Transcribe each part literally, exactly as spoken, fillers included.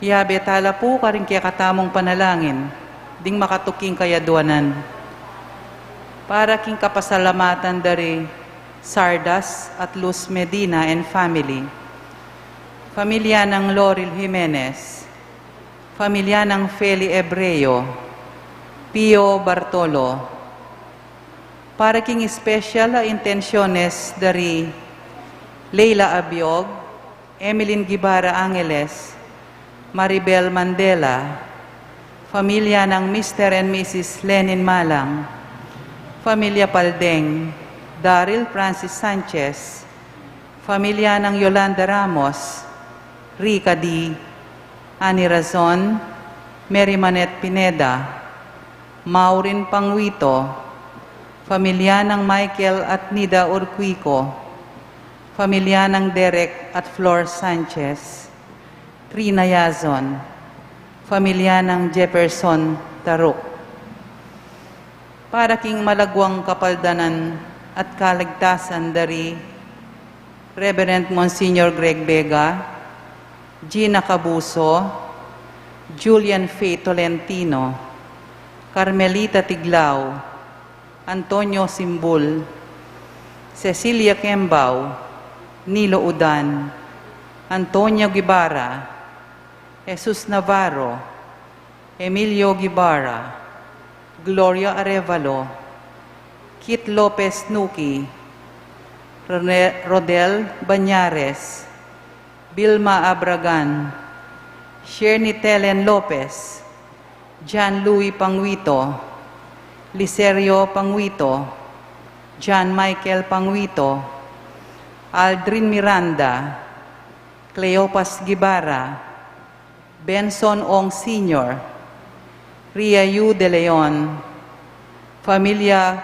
Yabe tala pu karing kekatamung panalangin, ding makatuking kayaduanan. Para king kapasalamatan dari Sardas at Luz Medina and family. Familia nang Loril Jimenez. Familia nang Feli Ebreo. Pio Bartolo. Para king special a intensyones dari Leila Abiog, Emeline Guevara Angeles, Maribel Mandela, familia nang Mister and Missus Lenin Malang, familia Paldeng, Daryl Francis Sanchez, familia nang Yolanda Ramos, Rica D, Annie Razon, Mary Manette Pineda, Maureen Panguito, familia nang Michael at Nida Urquico, familia nang Derek at Flor Sanchez, Trina Yazon, familia nang Jefferson Taruk. Para king malagwang kapaldanan at kaligtasan dari Reverend Monsignor Greg Vega, Gina Cabuso, Julian Faye Tolentino, Carmelita Tiglao, Antonio Simbul, Cecilia Kembao, Nilo Udan, Antonio Guevara, Jesus Navarro, Emilio Guevara, Gloria Arevalo, Kit Lopez Nuki, Rone- Rodel Bañares, Vilma Abragan, Shirney Telen Lopez, John Louis Panguito, Liserio Panguito, John Michael Panguito, Aldrin Miranda, Cleopas Guevara, Benson Ong Senior, Ria Yu de Leon, familia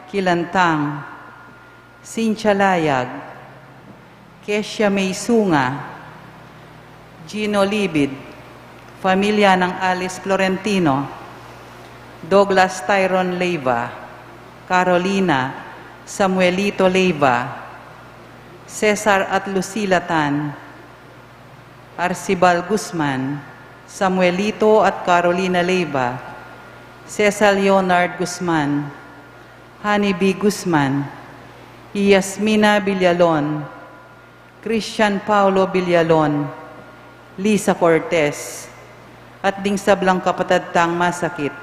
Kilantang, Cynthia Layag, Kesia May Sunga, Gino Libid, familia nang Alice Florentino, Douglas Tyron Leyva, Carolina, Samuelito Leyva, Cesar at Lucila Tan, Arcibal Guzman, Samuelito at Carolina Leyva, Cesar Leonard Guzman, Honey B. Guzman, Yasmina Villalon, Christian Paulo Villalon, Lisa Cortez, at ding sablang kapatad tang masakit.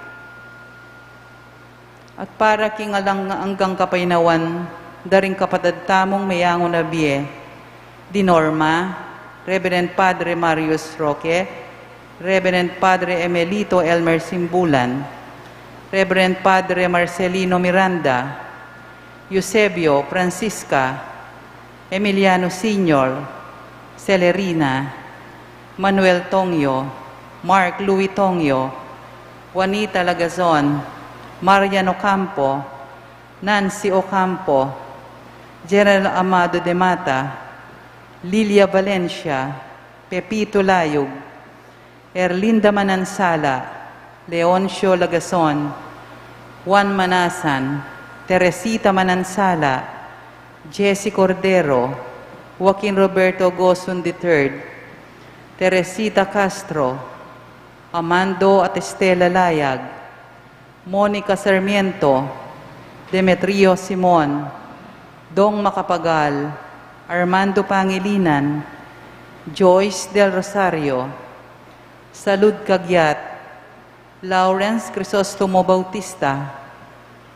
At para king alang anggang kapaynawan da ring kapatad tamung meyangu na bie, di Norma, Reverend Padre Marius Roque, Reverend Padre Emelito Elmer Simbulan, Reverend Padre Marcelino Miranda, Eusebio, Francisca, Emiliano Senior, Celerina, Manuel Tongyo, Mark Louis Tongyo, Juanita Lagazon, Marian Ocampo, Nancy Ocampo, General Amado de Mata, Lilia Valencia, Pepito Layug, Erlinda Manansala, Leoncio Lagazon, Juan Manasan, Teresita Manansala, Jesse Cordero, Joaquin Roberto Gozon the third, Teresita Castro, Amando at Estela Layag, Monica Sarmiento, Demetrio Simon, Dong Macapagal, Armando Pangilinan, Joyce Del Rosario, Salud Cagiat, Lawrence Crisostomo Bautista,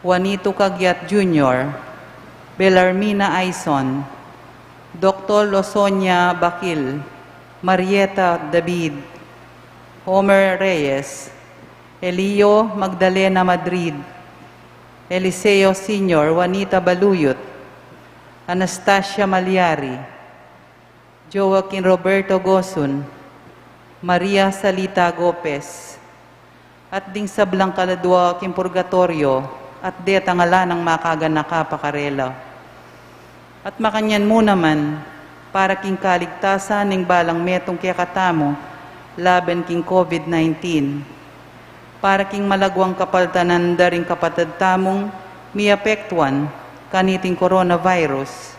Juanito Cagiat Junior, Belarmina Aison, Doctor Losonia Bacil, Marieta David, Homer Reyes, Elio Magdalena Madrid, Eliseo Senior, Juanita Baluyot, Anastasia Maliari, Joaquin Roberto Gozon, Maria Salita Gopez, at ding sablang kaladua king purgatoryo, at detang ala nang makaganaka pa karela. At makanyan mu naman, para king kaligtasan ning balang metung kekatamu laban king COVID nineteen, para king malagwang kapaldanan da ring kapatad tamung miapektuan kaniting coronavirus,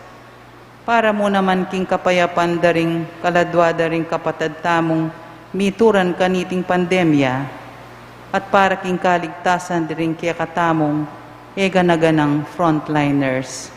para mu naman king kapayapan da ring kaladua da ring kapatad tamung mituran kaniting pandemya at para king kaligtasan da ring kekatamung e gana-ganang frontliners.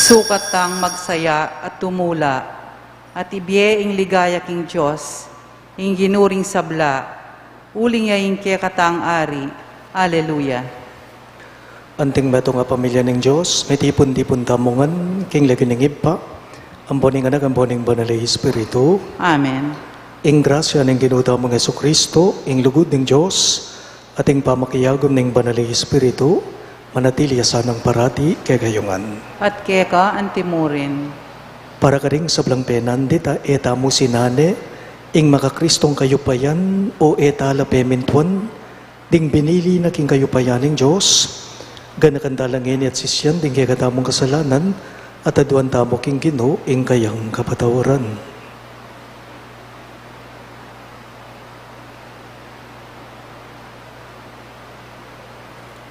Sukat tang magsaya at tumula, at ibie ing ligaya king Dios, ing Ginu ring sabla, uling ya ing kekatang ari. Aleluya. Anting metung a pamilya ning Dios, mitipun-tipun tamu ngan king lagyu ning Ibpa, ampo ning Anak, ampo ning Banal a Espiritu. Amen. Ing grasya ning Ginu tamung Jesucristo, ing lugud ning Dios, at ing pamakiagum ning Banal a Espiritu, manatili ya sanang parati kekayu ngan. At keka antimurin. Para karing sablang penandit a e tamu sinane ing makakristong kayupayan o e tala pemintuan ding binili na king kayupayan ning Dios, ganakan tala ngeni at sisian ding kekatamung kasalanan, at aduan tamu king Ginu ing kayang kapatawaran.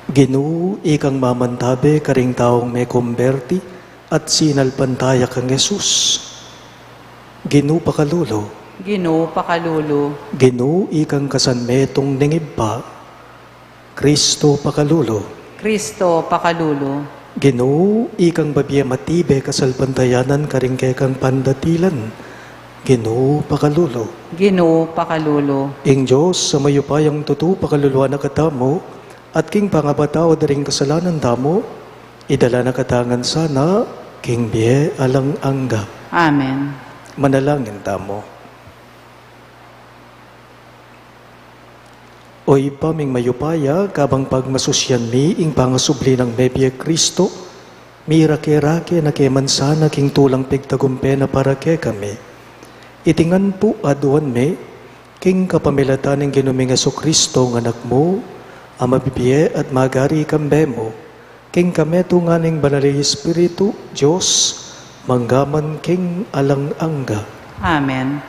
Ginu, ikang mamantabe karing taung mekumberti at sinalpantaya kang Jesus. Ginu, pakalulu. Ginu, pakalulu. Ginu, ikang kasanmetung ning Ibpa. Kristo, pakalulu. Kristo, pakalulu. Ginu, ikang babie matibe kasalpantayanan karing kekang pandatilan. Ginu, pakalulu. Ginu, pakalulu. Ing Dios a mayupayang tutu pakaluluan na katamu, at king pangapatawad da ring kasalanan tamu, idala na katamu ngan sana king bie alang angga. Amen. Manalangin tamu. O Ibpa ming mayupaya, kabang pagmasusian mi ing pangasubli nang mebie Kristo, mirake-rake na ke man sana king tulang pigtagumpe na para kekami. Iti ngan pu aduan mi, king kapamilatan ning Ginu ming Jesucristo, ing Anak mu, a mabibie at magari kambe mu, king kametungan ning Banal a Espiritu, Dios, mangga man king alang angga. Amen.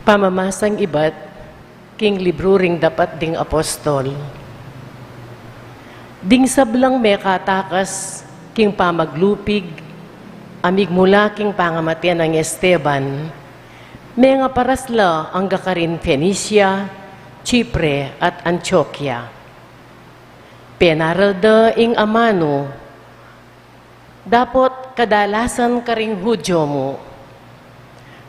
Pamamasang ibat king libru ring Dapat ding Apostol. Ding sablang mekatakas king pamaglupig a migmula king pangamate nang Esteban, mengaparas la angga karin Fenicia, Chipre, at Antioquia. Penaral da ing amanu, dapot kadalasan karing Judio mu.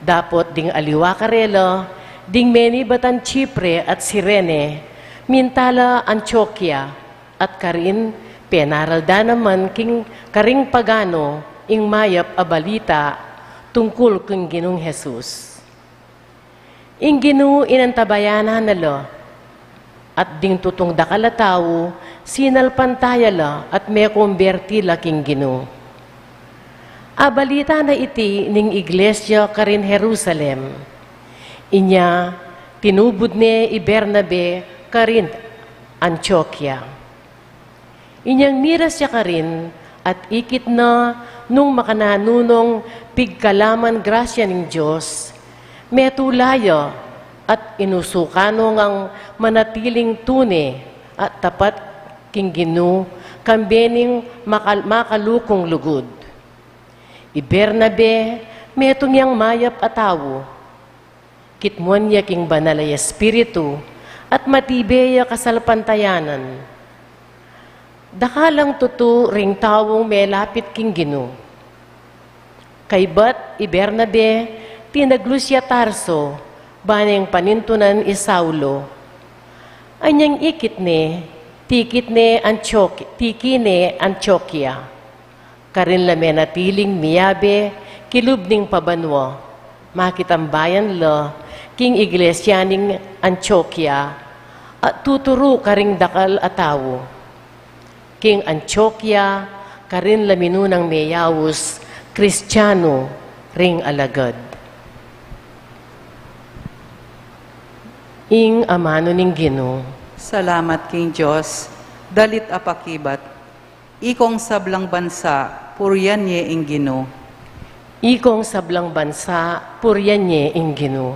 Dapot ding aliwa karela, ding menibatan Chipre at Cirene, minta la Antioquia, at karin penaral da naman king karing pagano ing mayap a balita tungkul king Ginung Jesus. Ing Ginu inantabayanan na la, at ding tutung dakal a tau sinalpantaya la at mekumberti la king Ginu. Abalita na iti ning iglesia karin Jerusalem. Inya tinubud ne i Bernabe karin Antioquia. Inyang miras ya karin at ikit na nung makananu nong pigkalaman grasya ning Dios, metula ya at inusukan no ngang manatiling tune at tapat king Ginu kambe ning makal-, makalukung lugud. I Bernabe, metung yang mayap a tau. Kitmuan ya king Banal a Espiritu at matibe ya kasalpantayanan. Dakal lang tutu ring taung melapit king Ginu. Kaybat i Bernabe, tinaglus ya Tarso, baneng panintunan i Saulo. Anyang ikit ne, tikit ne Antioquia, tiki ne Antioquia. Karin la menatiling miyabe kilub ning pabanua, makitambayan la king iglesia ning Antioquia, at tuturu karing dakal a tau. King Antioquia, karin la minunang meyaus Kristiano ring alagad. Ing amanu ning Ginu. Salamat king Dios. Dalit a pakibat. Ikong sablang bansa, purian ye ing Ginu. Ikong sablang bansa, purian ye ing Ginu.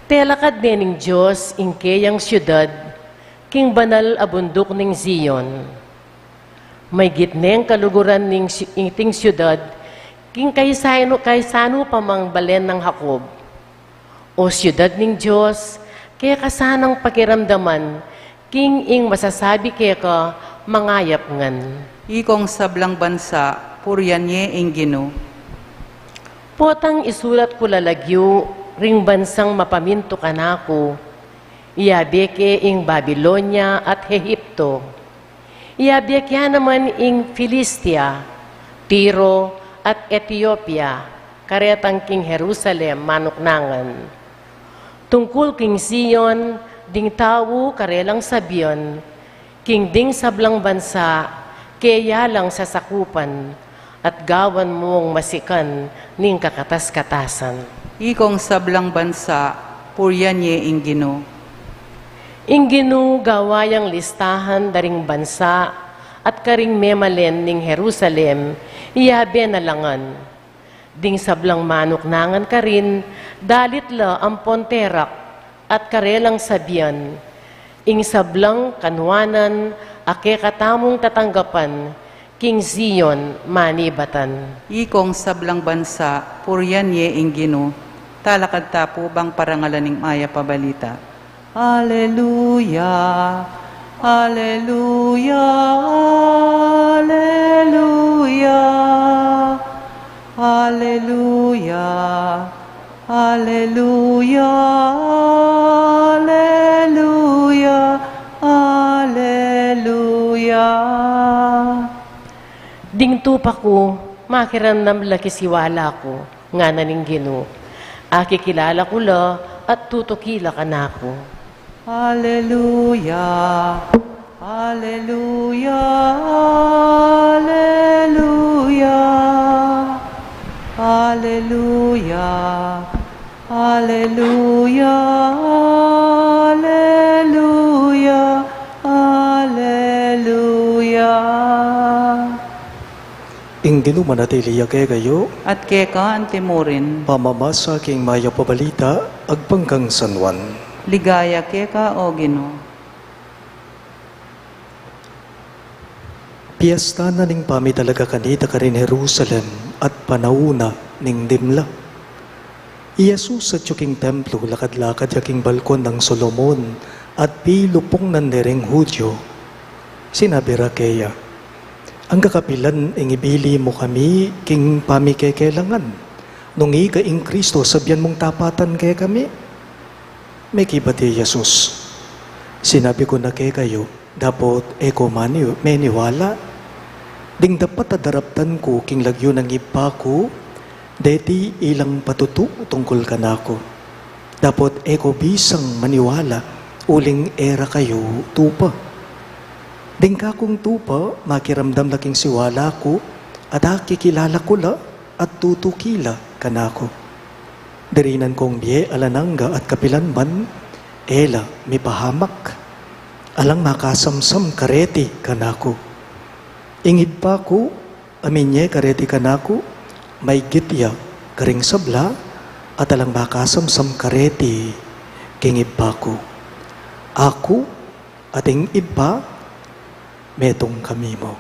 Telakad ne ning Dios ing keyang siudad, King banal a bunduk ning Zion. Maygit neng kaluguran ning si-, iting siudad, king kaisanu-, kaisanu pa mang balen nang Jacob. O siudad ning Dios, keka sanang pakiramdaman, king ing masasabi keka mangayap ngan. Ikong sablang bansa, purian ye ing Ginu. Potang isulat ku la lagyu ring bansang mapamintu kanaku, iyabe ke ing Babilonia at Ehipto. Iyabe ke naman ing Filistia, Tiro, at Etiopia, karetang king Jerusalem manuknangan. Tungkul king Zion, ding tau karelang sabian, king ding sablang bansa, keya lang sasakupan, at gawan mung masikan ning kakatas-katasan. Ikong sablang bansa, purian ye ing Ginu. Ing Ginu gawa yang listahan da ring bansa at karing memalen ning Jerusalem, iyabe na la ngan. Ding sablang manuknangan karin, dalit la ampon terak at karelang sabian, ing sablang kanuanan a kekatamung tatanggapan, king Zion manibatan. Ikong sablang bansa, purian ye ing Ginu. Talakad ta pu bang parangalan ing mayap a balita. Aleluya, aleluya, aleluya, aleluya, aleluya, aleluya, aleluya. Ding tupa ku, makiramdam la king siwala ku, ngana ning Ginu. Akikilala ku la at tutuki la kanaku. Aleluya, aleluya, aleluya, aleluya, aleluya, aleluya, aleluya. Ing Ginu manatili ya kekayu. At keka antimurin. Pamamasa king mayap a balita agpang kang San Juan. Ligaya keka, O Ginu. Piesta na ning pamitalaga kanita karin Jerusalem at panaun na ning dimla. I Jesus atyu king templo, lakad-lakad ya king balkon nang Solomon, at pilupungnan ne ring Judio. Sinabi ra keya, "Angga kapilan ing ibili mu kami king pamikekelangan? Nung ika ing Kristo, sabian mung tapatan kekami." Mekibat i Jesus, "Sinabi ku na kekayu, dapot e ko mani-, meniwala. Ding dapat a daraptan ku king lagyu nang Ibpa ku, deti ilang patutu tungkul kanaku. Dapot e ko bisang maniwala, uling e ra kayu tupa. Ding kakung tupa, makiramdam la king siwala ku, at akikilala ku la, at tutuki la kanaku. Dirinan kung bie alang angga at kapilan man, e la mipahamak. Alang makasamsam kareti kanaku. Ing Ibpa ku, a minye kareti kanaku, maygit ya karing sabla, at alang makasamsam kareti king Ibpa ku. Aku at ing Ibpa, metung kami mu."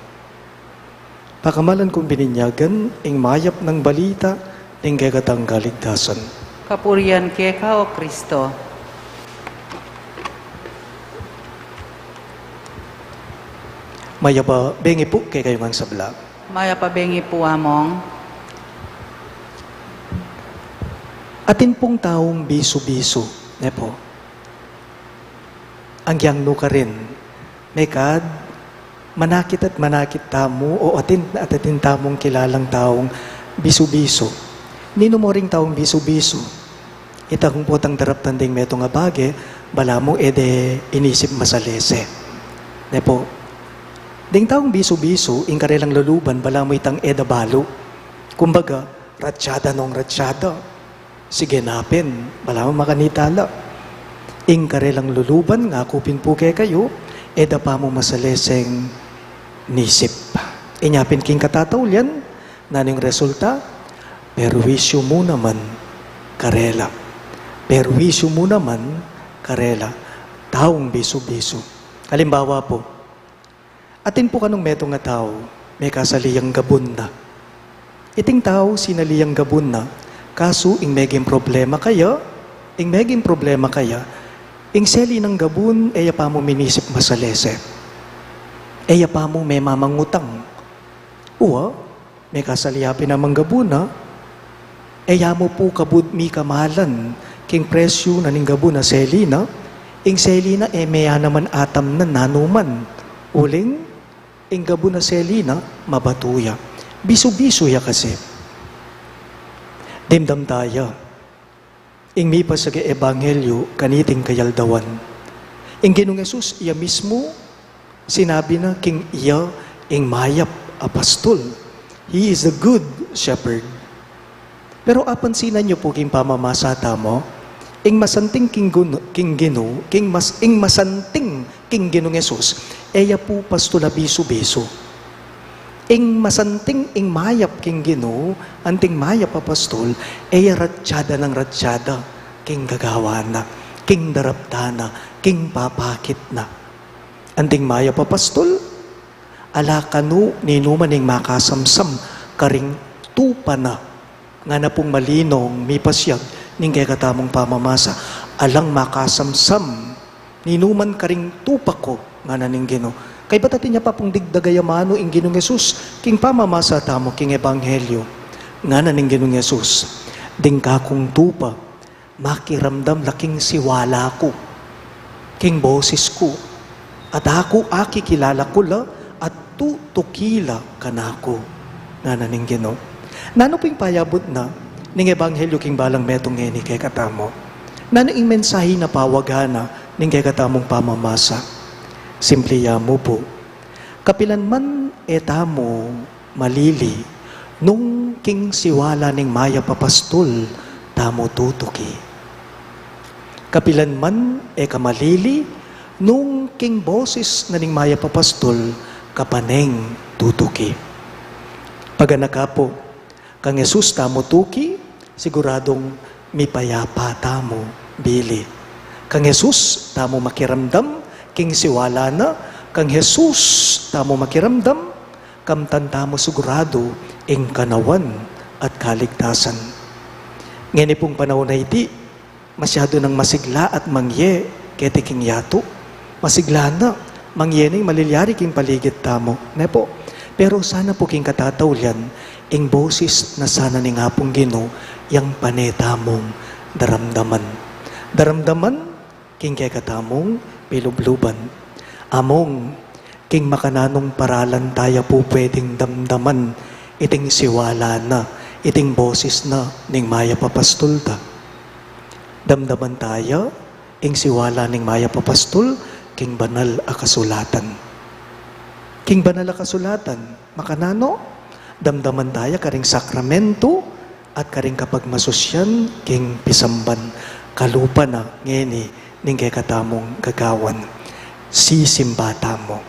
Pakamalan kung bininyagan ing mayap nang balita ning kekatang kaligtasan. Kapurian keka, O Kristo. Mayap a bengi pu kekayu ngan sabla. Mayap a bengi pu, Among. Atin pung taung bisu-bisu, ne pu. Agyang nu karin, mekad, manakit at manakit tamu, o atin at atin tamung kilalang taung bisu-bisu. Ninu mu ring taung bisu-bisu? Itang potang daraptan ding metung a bage, balamu e de inisip masalese. Ne pu? Ding taung bisu-bisu, ing karelang luluban, balamu itang e da balu. Kumbaga, ratsada nung ratsada. Sige na pin, balamu makanita la. Ing karelang luluban, ngaku pin pu kekayu, e da pamu masaleseng nisip. Inya pin king katataulian, nanu ing resulta? Perwisyu mu naman karela. Perwisyu mu naman karela. Taung bisu-bisu. Alimbawa pu, atin pu kanung metung a tau, mekasali yang gabun na. Iting tau, sinali yang gabun na, kasu ing meging problema kaya, ing meging problema kaya, ing seli nang gabun, e ya pa mu minisip masalese. E ya pa mu memamangutang. Uwa, mekasali ya pin a manggabun na, e ya mu pu kabud mikamalan king presyu na ning gabun a seli na, ing seli na e me ya naman atam na nanuman, uling ing gabun a seli na mabatu ya. Bisu-bisu ya kasi. Dimdam taya ing mipasyag a ebanghelyu kaniting kayaldawan. Ing Ginung Jesus, iya mismu, sinabi na king iya ing mayap a pastul. He is the good shepherd. Pero apansinan yu pu king pamamasa tamu, ing masanting king gun-, king Ginu, king mas-, ing masanting king Ginung Jesus, e ya pu pastul a bisu-bisu. Ing masanting, ing mayap king Ginu, anting mayap a pastul, e ya ratsada nang ratsada king gagawan na, king daraptan na, king papakit na. Anting mayap a pastul, ala kanu ninuman ing makasamsam karing tupa na. Ngana pung malinong mipasyag ning kekatamung pamamasa, alang makasamsam ninuman karing tupa ku, ngana ning Ginu. Kaybat atin ya pa pung digdaga ya manu ing Ginung Jesus king pamamasa tamu king ebanghelyu. Ngana ning Ginung Jesus, ding kakung tupa, makiramdam la king siwala ku, king bosis ku, at aku akikilala ku la at tutuki la kanaku, ngana ning Ginu. Nanu pu ing payabut na ning ebanghelyu king balang metung ngeni kekatamu? Nanu ing mensahe na pawagan na ning kekatamung pamamasa? Simpli ya mu pu. Kapilan man e tamu malili nung king siwala ning mayap a pastul tamu tutuki. Kapilan man e ka malili nung king bosis na ning mayap a pastul ka pa neng tutuki. Paganaka pu, kang Jesus tamu tuki, siguradung mipayapa tamu bili. Kang Jesus tamu makiramdam king siwala na, kang Jesus tamu makiramdam, kamtan tamu siguradu ing kanawan at kaligtasan. Ngeni pung panaun a iti, masyadu nang masigla at mangye keti king yatu. Masigla na, mangye na ing malilyari king paligid tamu, ne pu? Pero sana pu king katataulian, ing bosis na sana ning Apung Ginu yang pane tamung daramdaman. Daramdaman king kekatamung pilubluban. Among king makananung paralan taya pu pwedeng damdaman iting siwala na, iting bosis na ning mayap a pastul ta? Damdaman taya ing siwala ning mayap a pastul king banal a kasulatan. King banal a kasulatan, makananu? Damdaman taya karing sakramentu at karing kapagmasusyan king pisamban. Kalupa na ngeni ning kekatamung gagawan. Sisimba tamu,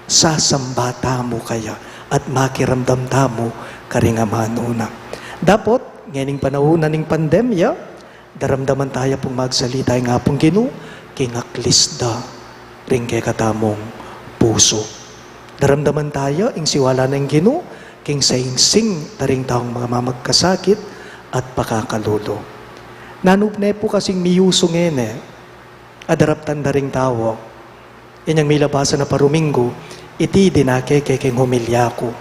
sasamba tamu kaya at makiramdam tamu karing amanu na. Dapot ngening panaun na ning pandemya, daramdaman taya pung magsalita ing Apung Ginu king aklis da ring kekatamung pusu. Daramdaman taya ing siwala ning Ginu king saingsing da ring taung mamagkasakit at pakakalulu. Nanu ne pu kasing miyusu ngeni a daraptan da ring tau? Inyang milabasan a paruminggu, iti dinake ke king homilya ku.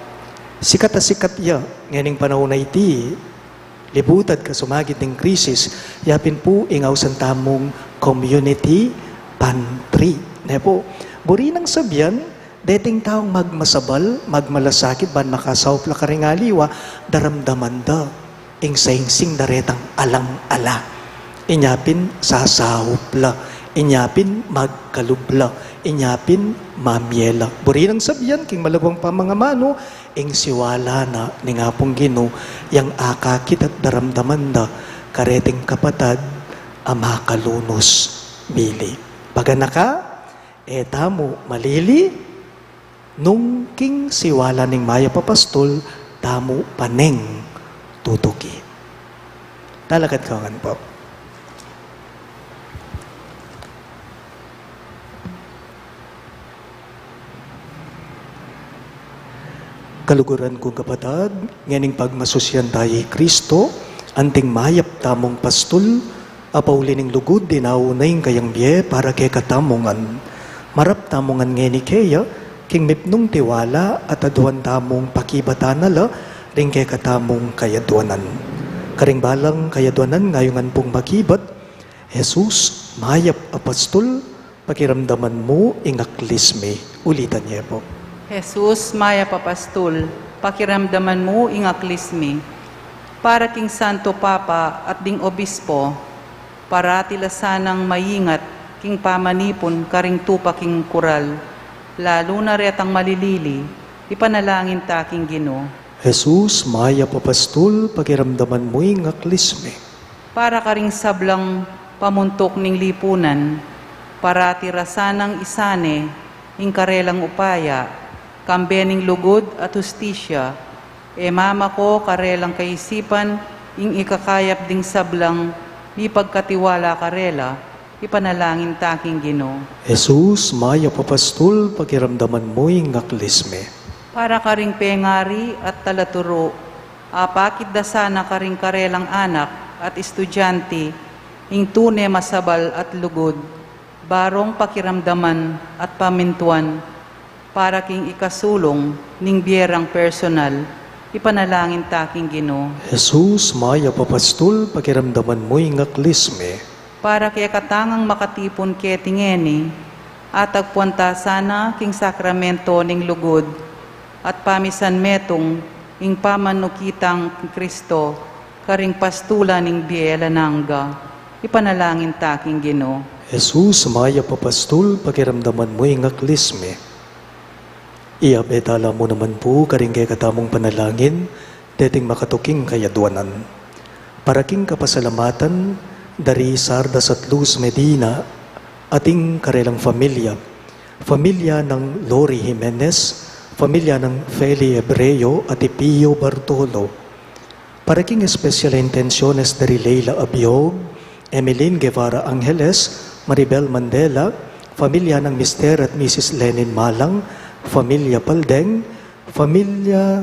Sikat a sikat ya ngening panaun a iti, libutad kasumagid ning krisis, ya pin pu ing ausan tamung community pantry, ne pu? Buri nang sabian, deting taung magmasabal, magmalasakit, ban makasaup la karing aliwa, daramdaman da ing saingsing da retang alang-ala. Inya pin sasaup la, inya pin magkalub la, inya pin mamye la. Buri nang sabian king malagwang pamangamanu, ing siwala na ning Apung Ginu yang akakit at daramdaman da kareting kapatad a makalunus bili. Paganaka, e tamu malili nung king siwala ning mayap a pastul tamu pa neng tutuki. Talakad kayu ngan pu. Kaluguran kung kapatad, ngening pagmasusian tamu i Kristo, anting mayap tamung pastul, a pauli ning lugud dinaun na ing kayang bie para kekatamu ngan. Marap tamu ngan ngeni keya, king mipnung tiwala at aduan tamung pakibatan na la ring kekatamung kayaduanan. Karing balang kayaduanan ngayungan pung makibat, Jesus, mayap a pastul, pakiramdaman mu ing aklis mi. Ulitan ye pu. Jesus, mayap a pastul, pakiramdaman mu ing aklis mi. Para king Santo Papa at ding Obispo, parati la sanang maingat king pamanipun karing tupa king kural, lalu na retang malilili, ipanalangin ta king Ginu. Jesus, mayap a pastul, pakiramdaman mu ing aklis mi. Para karing sablang pamuntuk ning lipunan, parati ra sanang isane ing karelang upaya, kambe ning lugud at hustisya, e mamako karelang kaisipan ing ikakayap ding sablang mipagkatiwala karela, ipanalangin ta king Ginu. Jesus, mayap a pastul, pakiramdaman mu ing aklis mi. Para karing pengari at talaturu, apakit da sana karing karelang anak at estudyante ing tune masabal at lugud, barong pakiramdaman at pamintuan, para king ikasulung ning bie rang personal, ipanalangin ta king Ginu. Jesus, mayap a pastul, pakiramdaman mu ing aklis mi. Para kekatang makatipun keti ngeni, atagpuan ta sana king sakramento ning lugud, at pamisan metung ing pamanukitang Kristo, karing pastulan ning bie alang angga, ipanalangin ta king Ginu. Jesus, mayap a pastul, pakiramdaman mu ing aklis mi. Iyabe tala mu naman pu karing kekatamung panalangin, deting makatuking kayaduanan. Para king kapasalamatan da ri Sardas at Luz Medina, ating karelang familia, familia nang Lori Jimenez, familia nang Feli Ebreo at i Pio Bartolo. Para king espesyal a intensiones da ri Leila Abiog, Emeline Guevara Angeles, Maribel Mandela, familia nang Mister at Missus Lenin Malang, familia Paldeng, familia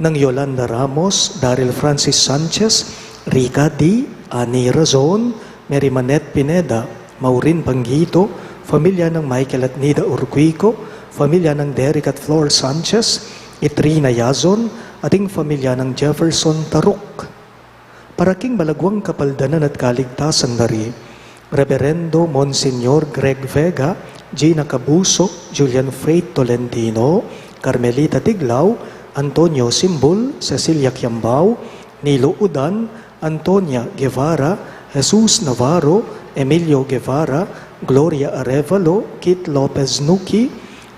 nang Yolanda Ramos, Daryl Francis Sanchez, Rica D, Annie Razon, Mary Manette Pineda, Maureen Panggito, familia nang Michael at Nida Urquico, familia nang Derek at Flor Sanchez, Itrina Yazon, at ing familia nang Jefferson Taruk. Para king malaguang kapaldanan at kaligtasan da ri Reberendo Monsignor Greg Vega, Gina Cabuso, Julian Faith Tolentino, Carmelita Tiglao, Antonio Simbul, Cecilia Kiambao, Nilo Udan, Antonia Guevara, Jesus Navarro, Emilio Guevara, Gloria Arevalo, Kit Lopez Nuki,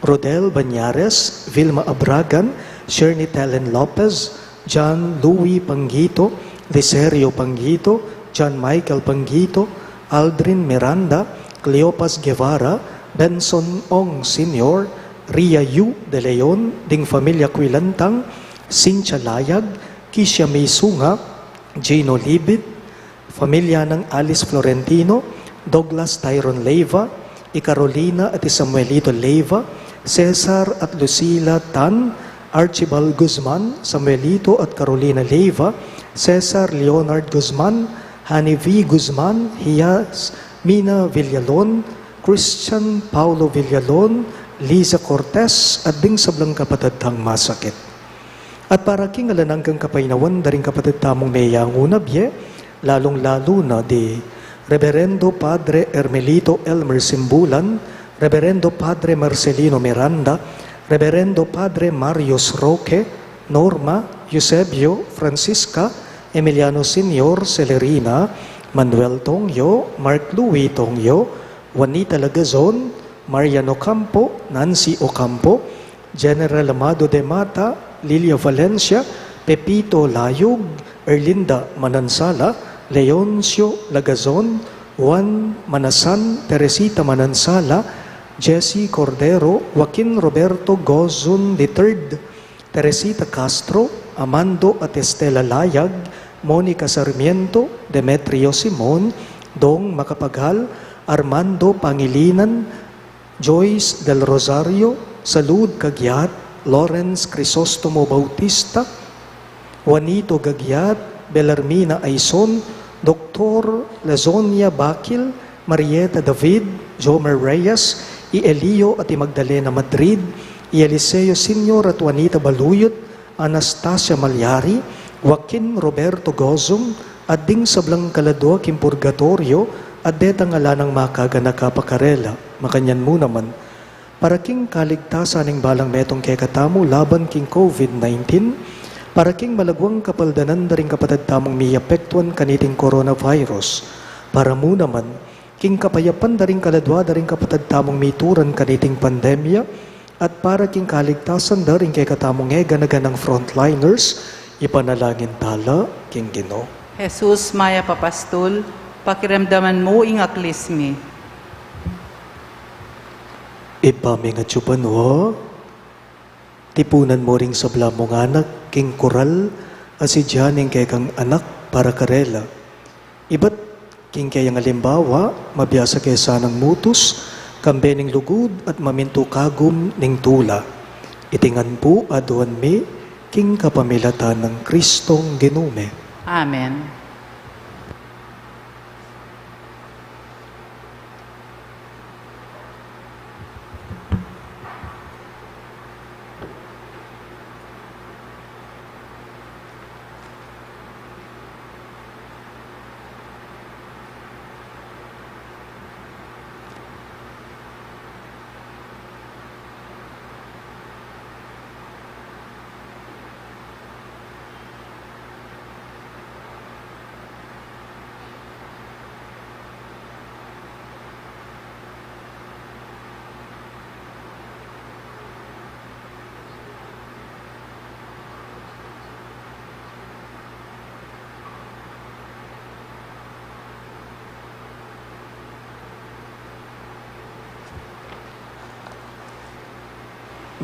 Rodel Bañares, Vilma Abragan, Shernitelen Lopez, John Louis Panggito, Liserio Panggito, John Michael Panggito, Aldrin Miranda, Cleopas Guevara, Benson Ong Senior, Ria Yu de Leon, ding familia Quilantang, Cynthia Layag, Kisha May Sunga, Gino Libit, familia nang Alice Florentino, Douglas Tyron Leiva, i Carolina at i Samuelito Leiva, Cesar at Lucila Tan, Archibald Guzman, Samuelito at Carolina Leiva, Cesar Leonard Guzman, Hani V Guzman, Hias Mina Villalon, Christian Paulo Villalon, Liza Cortez, at ding sablang kapatad tang masakit. At para king alang anggang kapaynawan da ring kapatad tamung meyangu na bie, lalung-lalu na di Reberendo Padre Hermelito Elmer Simbulan, Reberendo Padre Marcelino Miranda, Reberendo Padre Marius Roque, Norma, Eusebio, Francisca, Emiliano Senior, Celerina, Manuel Tongyo, Mark Louis Tongyo, Juanita Lagazon, Marian Ocampo, Nancy Ocampo, General Amado de Mata, Lilia Valencia, Pepito Layug, Erlinda Manansala, Leoncio Lagazon, Juan Manasan, Teresita Manansala, Jesse Cordero, Joaquin Roberto Gozon the third, Teresita Castro, Amando at Estela Layag, Monica Sarmiento, Demetrio Simon, Dong Macapagal, Armando Pangilinan, Joyce Del Rosario, Salud Cagiat, Lawrence Crisostomo Bautista, Juanito Gagiat, Belarmina Aison, Doktor Lazonia Bakil, Marieta David, Jomer Reyes, i Elio at i Magdalena Madrid, i Eliseo Senior at Juanita Baluyot, Anastasia Malyari, Joaquin Roberto Gozum, at ding sablang kaladua king purgatoryo, at detang ala nang makaganaka pa karela. Makanyan mu naman, para king kaligtasan ning balang metung kekatamu laban king COVID nineteen, para king malaguang kapaldanan da ring kapatad tamung miapektuan kaniting coronavirus, para mu naman, king kapayapan da ring kaladua da ring kapatad tamung mituran kaniting pandemya, at para king kaligtasan da ring kekatamung eganaganang frontliners, ipanalangin tala king Ginu. Jesus, mayap a pastul, pakiramdaman mu ing aklis mi. Ibpa ming atsu banua, tipunan mu ring sabla mung anak king kural a sidya ning kekang anak para karela. Ibat king keyang alimbawa, mabiasa ke sanang mutus, kambe ning lugud at mamintu kagum ning tula. Iti ngan pu aduan mi king kapamilatan nang Kristong Ginu mi. Amen.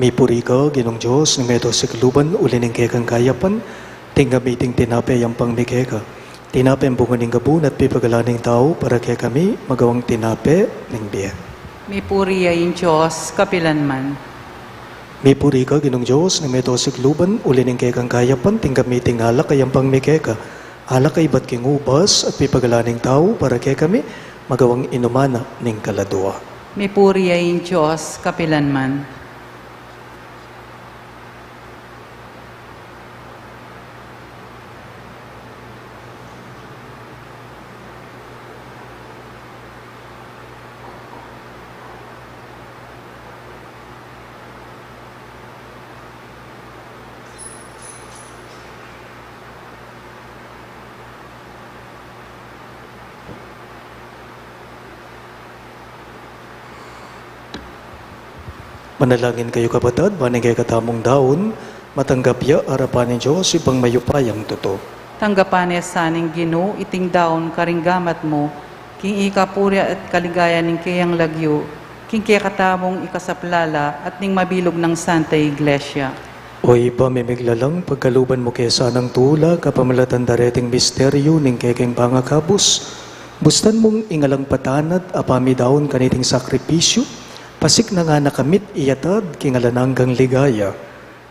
Mipuri ka, Ginung Dios ning meto sikluban, uli ning kekang kayapan, tinggap mi iting tinape a yampang mi keka. Tinapeng bunga ning gabun at pipagalan ning tau para kekami, magawang tinape ning bie. Mipuri ya ing Dios kapilan man. Mipuri ka, Ginung Dios ning meto sikluban, uli ning kekang kayapan, tinggap mi iting alak a yampang mi keka. Alak a ibat king ubas at pipagalan ning tau para kekami, magawang inuman na ning kaladua. Mipuri ya ing Dios kapilan man. Manalangin kayu, kapatad, ban ing kekatamung daun matanggap ya arapan ning Dios, Ibpang mayupayang tutu. Tanggapan na sa ning Ginu iting daun karing gamat mu, king ikapuri at kaligayan ning keyang lagyu, king kekatamung ikasaplala at ning mabilug nang Santa Iglesia. O Ibpa ming miglalang, pagkaluban mu ke sanang tula kapamilatan da reting misteryu ning kekeng pangakabus. Bustan mung ing alang patanat a pamidaun kaniting sakripisyu, pasiknangan na kamit iyatad king alang anggang ligaya.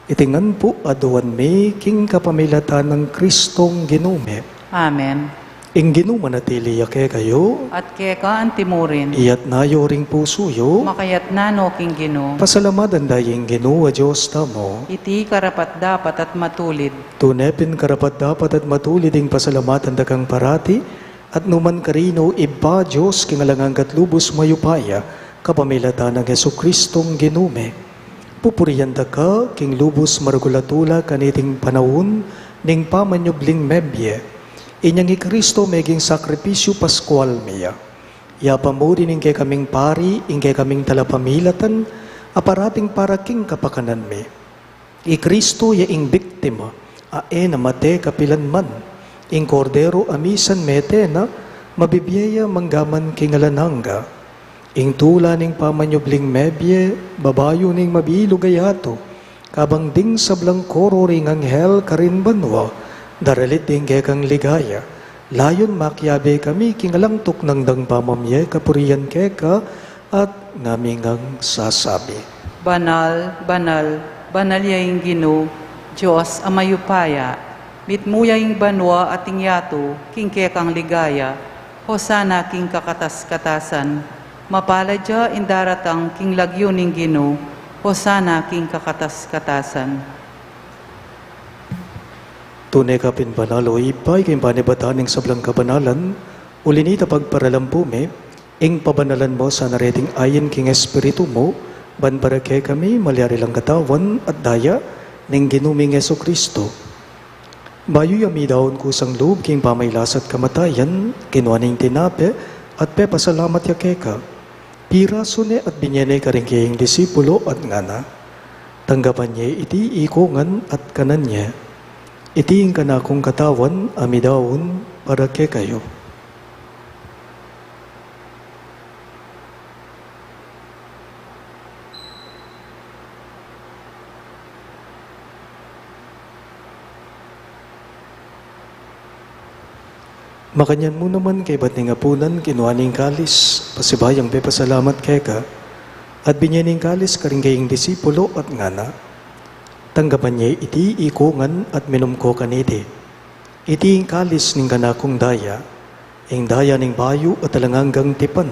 Iti ngan pu aduan mi king kapamilatan nang Kristong Ginu mi. Amen. Ing Ginu manatili ya kekayu. At keka antimurin. Iyatna yu ring pusu yu. Makayatna no king Ginu. Pasalamatan da ing Ginu a Dios tamu. Iti karapat-dapat at matulid. Tune pin karapat-dapat at matulid ing pasalamatan da kang parati, at numan karin, O Ibpa, Dios king alang angga at lubus mayupaya, kapamilatan nang Jesucristong Ginu mi. Pupurian da ka king lubus maragul a tula kaniting panaun ning pamanyubling mebie. Inyang i Kristo meging sakripisyu paskual mi ya. Yapamuri ning kekaming pari, ing kekaming talapamilatan, a parating para king kapakanan mi. I Kristo ya ing biktima a e na mate kapilan man, ing Kordero a misan mete na, mabibie ya mangga man king alang angga. Ing tula ning pamanyubling mebie, babayu ning mabilug a yatu, kabang ding sablang koro ring anghel karin banua, daralit ding kekang ligaya, layun makiabe kami king alang tuknang dang pamamie kapurian keka, at ngami ngang sasabi. Banal, banal, Banal ya ing Ginu, Dios a mayupaya, mitmu ya ing banua at ing yatu king kekang ligaya. Hosana king kakatas-katasan. Mapalad ya ing daratang king lagyu ning Ginu. Hosana king kakatas-katasan. Tune ka pin banal, o Ibpa, ika ing panibatan ning sablang kabanalan. Uli na nita, pagparalampu mi ing pabanalan mu sana reting ain king Espiritu mu, ban para kekami malyari lang katawan at daya ning Ginu ming Jesucristo. Bayu ya midaun kusang lub king pamailas at kamatayan, kinua ne ing tinape at pepasalamat ya keka. Pirasu ne at binye ne karing keyang disipulo at ngana: Tanggapan ye iti ikongan at kanan ye. Iti ing kanakung katawan a midaun para kekayu. Makanyan mu naman kaybat ning apunan, kinua ne ing kalis, pasibayung pepasalamat keka, at binye ne ing kalis karing keyang disipulo at ngana: Tanggapan ye iti ikongan at minum ko kaniti. Iti ing kalis ning kanakung daya, ing daya ning bayu at alang anggang tipan,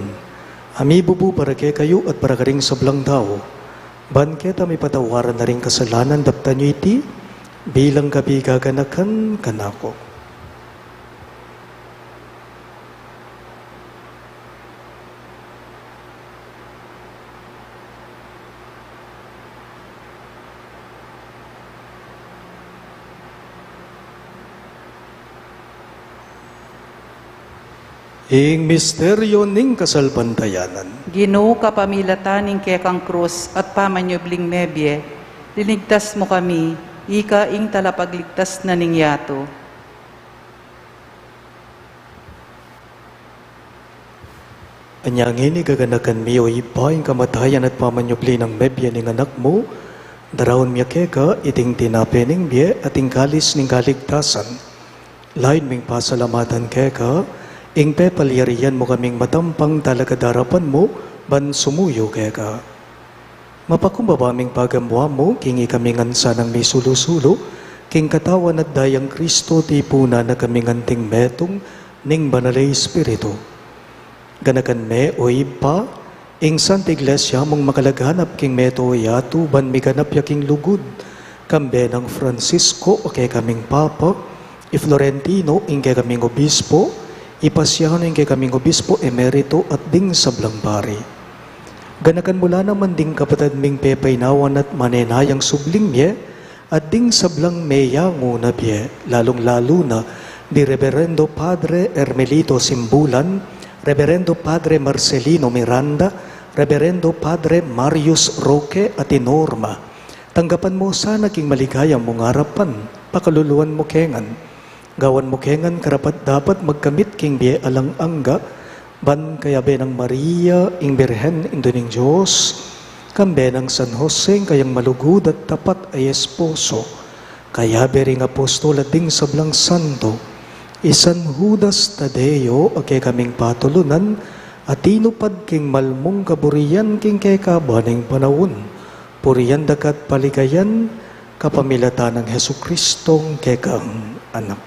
a mibubu para kekayu at para karing sablang tau, ban keta mipatawaran na ring kasalanan. Daptan yu iti bilang kapigaganakan kanaku. Ing misteryo ning kasalpantayanan. Ginu, kapamilatan ning kekang krus at pamanyubling mebie, linigtas mu kami, ika ing talapagligtas na ning yatu. Anya ngeni, gaganakan mi, o Ibpa, ing kamatayan at pamanyubli nang mebie ning Anak mu, daraun mi keka iting tinape ning bie at ing kalis ning kaligtasan. Lain ming pasalamatan keka ing pepalyarian mu kaming matampang talakad king arapan mu ban sumuyu keka. Mapakumbaba ming pagamuamu king ikami ngan sanang misulu-sulu king katawan at dayang Kristo, tipunan na kaming anting metung ning Banal a Espiritu. Ganakan me, o Ibpa, ing Santa Iglesia mung makalaganap king metung a yatu ban miganap ya king lugud, kambe nang Francisco a kekaming Papa, i Florentino ing kekaming Obispo, i Pasiano ing kekaming Obispo Emerito at ding sablang pari. Ganakan mu la naman ding kapatad ming pepainawan at manenayang subling mie, at ding sablang meyangu na bie, lalung-lalu na di Reberendo Padre Hermelito Simbulan, Reberendo Padre Marcelino Miranda, Reberendo Padre Marius Roque at i Norma. Tanggapan mu sana king maligaya mung arapan, pakaluluan mu ke ngan. Gawan mu ke ngan karapat-dapat magkamit king bie alang angga, ban kayabe nang Maria, ing Birhen Indu ning Dios, kambe nang San Jose, ing kayang malugud at tapat a esposo, kayabe ring apostol at ding sablang santo, i San Judas Tadeo a kekaming patulunan, a tinupad king malmung kaburian king kekaban ning panaun, purian da ka at paligayan, kapamilatan nang Jesucristong kekang Anak.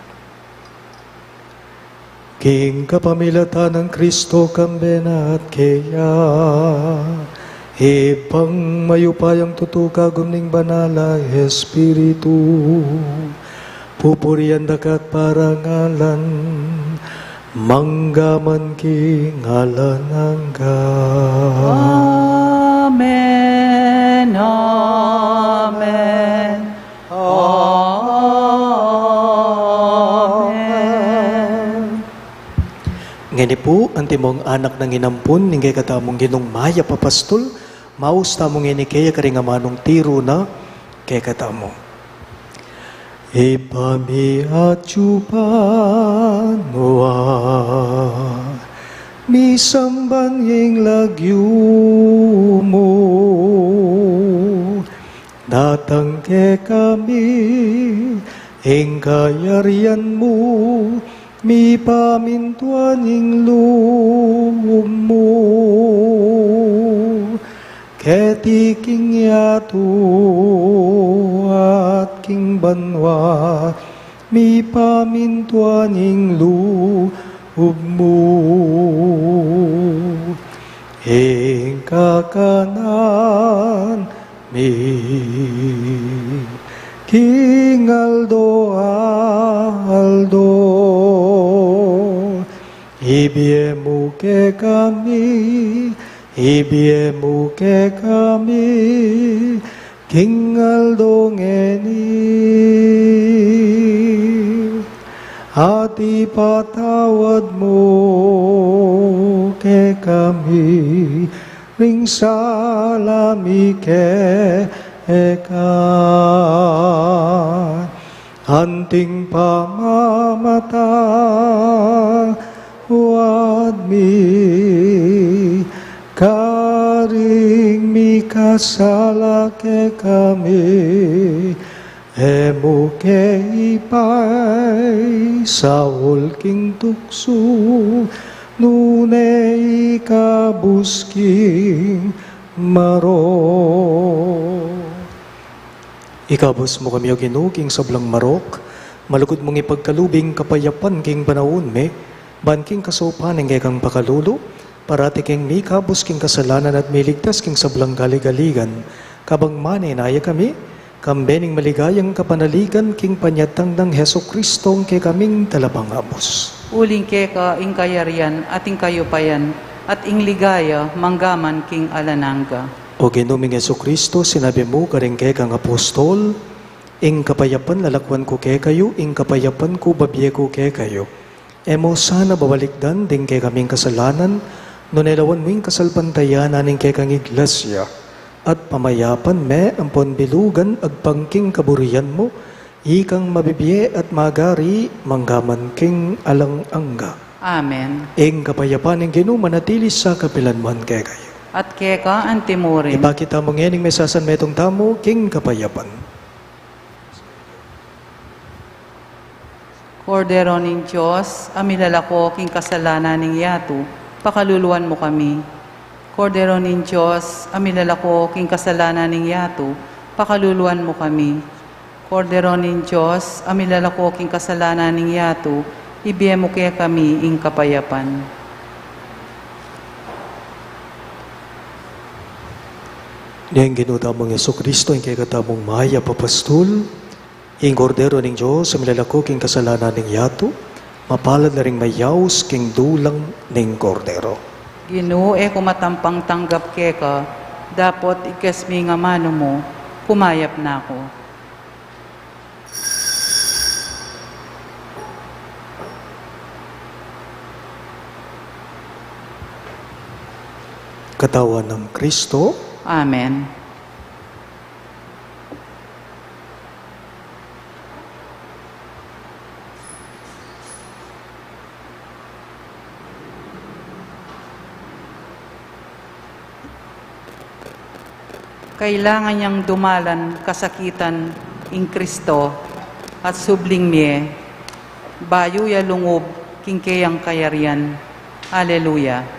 King kapamilatan nang Kristo, kambe na at keya, Ibpang mayupayang tutu, kagum ning Banal a Espiritu, pupurian da ka at parangalan, mangga man king alang angga. Amen, amen, amen. Ngeni pu, antimong anak nang inampun ning kekatamung Ginung mayap a pastul, maus tamu ngeni keya karing amanung tiru na kekatamu. Ibpa mi, atyu pa mu, misamban ing lagyu mu, datang kekami ing kayarian mu, mipamintuan ing lub mu, keti king yatu at king banua, mipamintuan ing lub mu. Ing kakanan mi king aldo-aldo, ibie mu kekami, ibie mu kekami king aldo ngeni, at ipatawad mu kekami ring sala mi keka, anting pamamatawad mi karing mikasala kekami, e mu ke ipaisaul king tuksu, nune ikabus king marok. Ikabus mu kami, O Ginu, king sablang marok, malugud mung ipagkalub ing kapayapan king panaun mi, ban king kasaupan ning kekang pakalulu, parati keng mikabus king kasalanan at miligtas king sablang kaligaligan, kabang manenaya kami, kambe ning maligayang kapanaligan king panyatang nang Jesucristo, ing kekaming Talapangabus. Uling keka ing kayarian at ing kayupayan at ing ligaya manggaman king alang angga. O Ginu ming Jesucristo, sinabi mu karing kekang apostol, ing kapayapan lalakwan ku kekayu, ing kapayapan ku babie ku kekayu. E mu sana babalikdan ding kekaming kasalanan, nune lawan mu ing kasalpantayanan ning kekang iglesia, at pamayapan me ampon bilugan agpang king kaburian mu, ikang mabibie at magari manggaman king alang angga. Amen. Ing kapayapan ning Ginu manatili sa kapilanman kekayu. At keka antimurin. Ipakit tamu ngening mesasan metung tamu king kapayapan. Kordero ning Dios, a milalako king kasalanan ning yatu, pakaluluan mu kami. Kordero ning Dios, a milalako king kasalanan ning yatu, pakaluluan mu kami. Kordero ning Dios, a milalako king kasalanan ning yatu, ibie mu kekami ing kapayapan. Ning Ginu tamung Jesucristo, ing kekatamung mayap a pastul, ing Kordero ning Dios, a milalako king kasalanan ning yatu, mapalad la ring mayaus king dulang ning Kordero. Ginu, e ku matampang tanggap keka, dapot igkas mu ing amanu mu, kumayap na ku. Katawan nang Kristo. Amen. Kailangan yang dumalan kasakitan ing Kristo at subling mie, bayu ya lungub king keyang kayarian. Aleluya.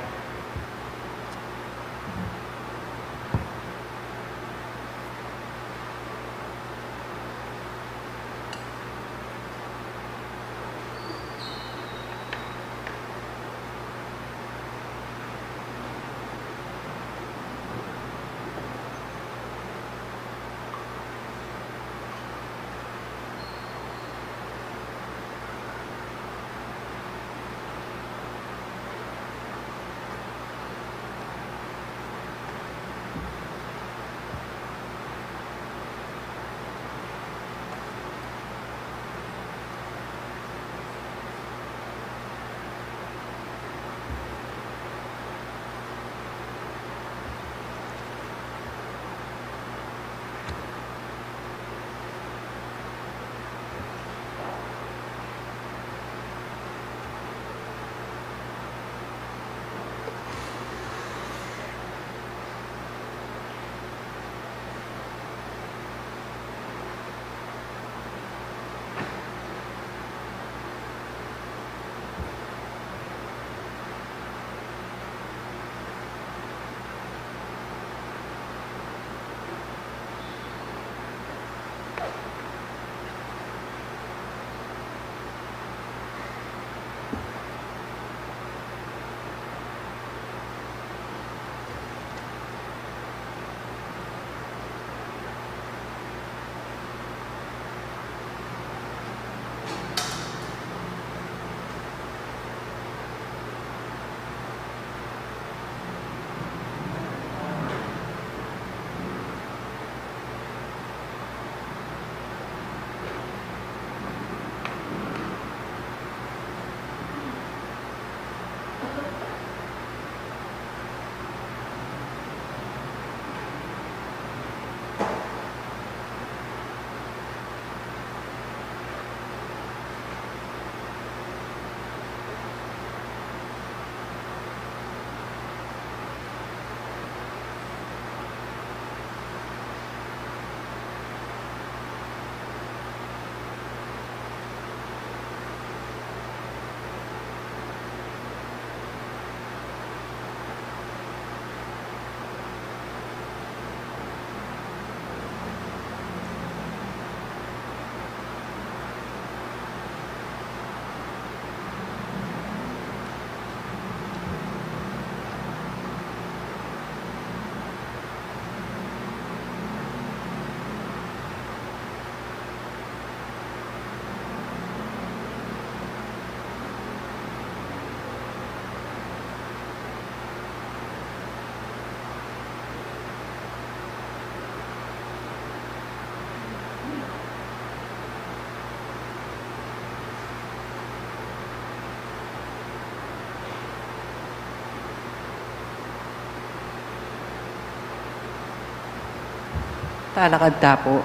Talakad ta pu.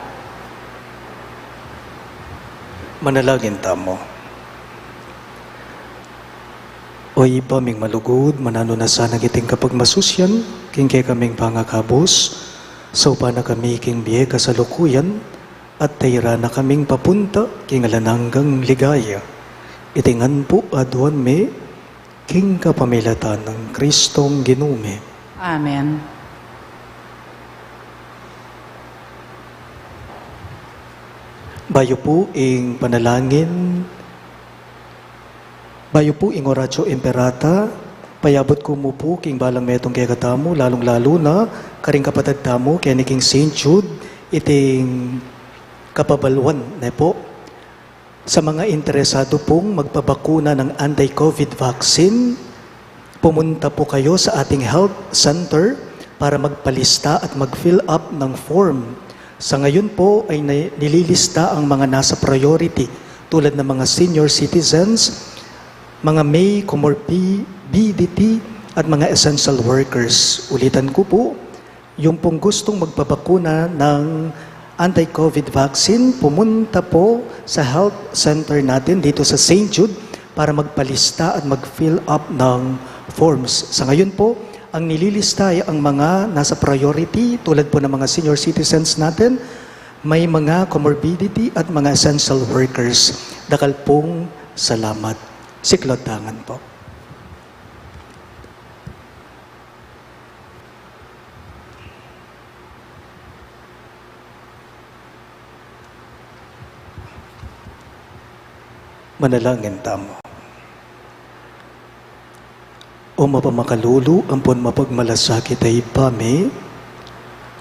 Manalangin tamu. O Ibpa ming malugud, mananu na sana kiting kapagmasusyan king kekaming pangakabus, saupan na kami king bie kasalukuyan, at tairan na kaming papunta king alang anggang ligaya. Iti ngan pu aduan mi king kapamilatan nang Kristong Ginu mi. Amen. Bayu pu ing panalangin, bayu pu ing Oratio Imperata, payabut ku mu pu king balang metung kekatamu, lalung-lalu na karing kapatad tamu keni king Saint Jude, iting kapabaluan ne pu. Sa mga interesado pung magpabakuna ng anti-COVID vaccine, pumunta po kayo sa ating health center para magpalista at mag-fill up ng form. Sa ngayon po ay na-, nililista ang mga nasa priority, tulad ng mga senior citizens, mga may comorbidity at mga essential workers. Ulitan ko po, yung pong gustong magpabakuna ng anti-COVID vaccine, pumunta po sa health center natin dito sa Saint Jude para magpalista at mag-fill up ng forms. Sa ngayon po, ang nililista ay ang mga nasa priority, tulad po ng mga senior citizens natin, may mga comorbidity at mga essential workers. Dakal pong salamat. Siklod tangan po. Manalangin tamu. O mapamakalulu ampon mapagmalasakit a Ibpa mi,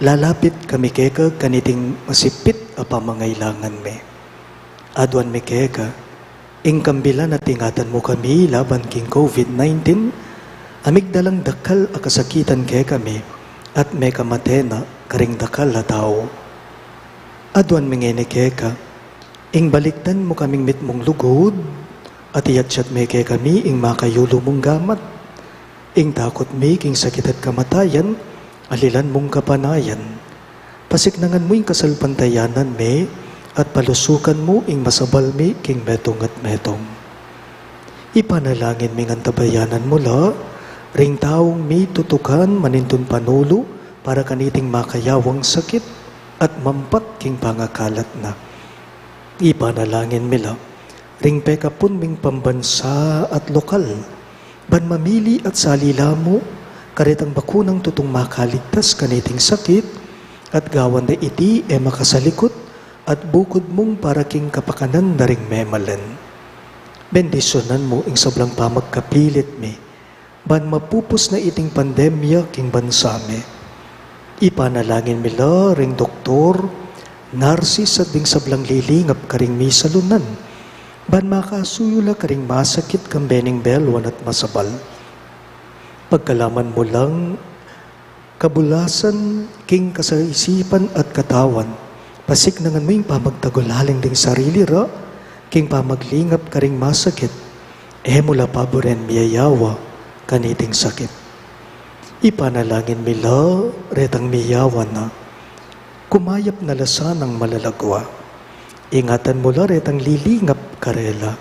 lalapit kami keka kaniting masipit a pamangailangan mi. Aduan mi keka, ing kambilan at ingatan mu kami laban king COVID nineteen, a migdalang dakal a kasakitan kekami, at mekamate na karing dakal a tau. Aduan mi ngeni keka, ing balikdan mu kaming mitmung lugud, at iyatyat me kekami ing makayulu mung gamat. Ing takut mi king sakit at kamatayan, alilan mung kapanayan. Pasiknangan mu ing kasalpantayanan mi, at palusukan mu ing masabal mi king metung at metung. Ipanalangin mi ngan tabayanan mu la ring taung mitutukan manintun panulu para kaniting makayawang sakit at mampat king pangakalat na. Ipanalangin mi la ring pekapun ming pambansa at lokal, ban mamili at sali la mu karetang bakunang tutung makaligtas kaniting sakit, at gawan da iti e makasalikut at bukud mung para king kapakanan da ring memalen. Bendisyunan mu ing sablang pamagkapilit mi, ban mapupus na iting pandemya king bansa mi. Ipanalangin mi la ring doktor, narsis at ding sablang lilingap karing misalunan, ban makasuyu la karing masakit kambe ning beluan at masabal. Pagkalaman mu lang kabulasan king kasaisipan at katawan, pasiknangan mu ing pamagtagulaling ding sarili ra king pamaglingap karing masakit. E mu la paburen miyayawa kaniting sakit. Ipanalangin mi la retang miyayawa na, kumayap na la sanang malalagwa. Ingatan mu la retang lilingap karela.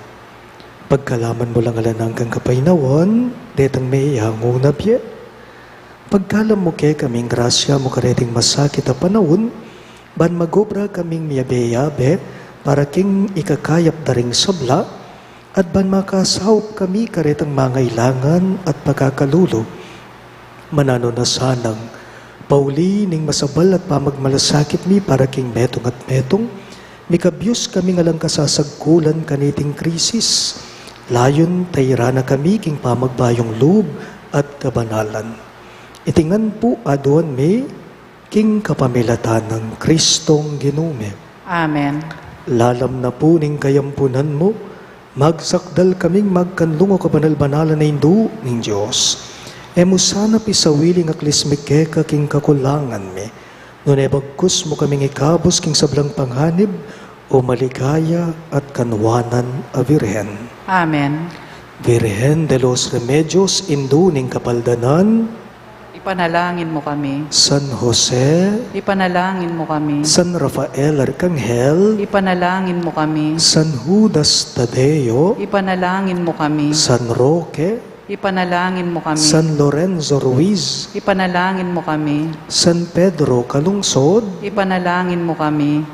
Pagkalaman mu lang alang anggang kapaynawan retang meyangu na bie. Pagkalam mu kekaming grasya mu kareting masakit a panaun, ban magobra kaming miyabe-yabe para king ikakayap da ring sabla, at ban makasaup kami karetang mangailangan at pakakalulu. Mananu na sanang pauli ning masabal at pamagmalasakit mi para king metung at metung, mikabyus kaming alang kasasagkulan kaniting krisis. Layun tairan na kami king pamagbayung lub at kabanalan. Iti ngan pu aduan mi king kapamilatan nang Kristong Ginu mi. Amen. Lalam na pu ning kayampunan mu, magsakdal kaming magkanlung, o kabanal-banalan a Indu ning Dios. E mu sana pisawili ing aklis mi keka king kakulangan mi, nune bagkus mu kaming ikabus king sablang panganib, o maligaya at kanwanan a Virgen. Amen. Virgen de los Remedios, Indu ning Kapaldanan, Ipanalangin mo kami. San Jose. Ipanalangin mo kami. San Rafael Arcangel. Ipanalangin mo kami. San Judas Tadeo. Ipanalangin mo kami. San Roque. Ipanalangin mo kami. San Lorenzo Ruiz. Ipanalangin mo kami. San Pedro Calungsod. Ipanalangin mo kami.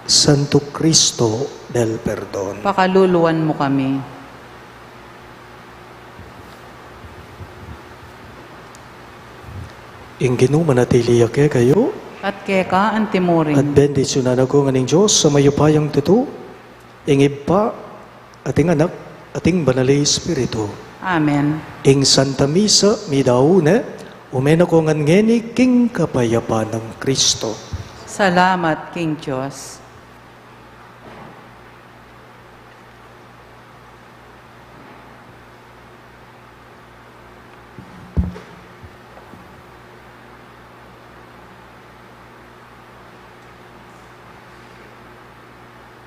Santo Cristo del Perdon. Pakaluluan mo kami. Ing Ginu manatili ya kekayu. At keka antimurin. At bendisyunan na kayu ngan ning Dios a mayupayang tutu, ing Ibpa, at ing Anak, at ing Banal a Espiritu. Amen. Ing Santa Misa, midaun ne, ume na ko ngan ngeni king kapayapan nang Kristo. Salamat king Dios.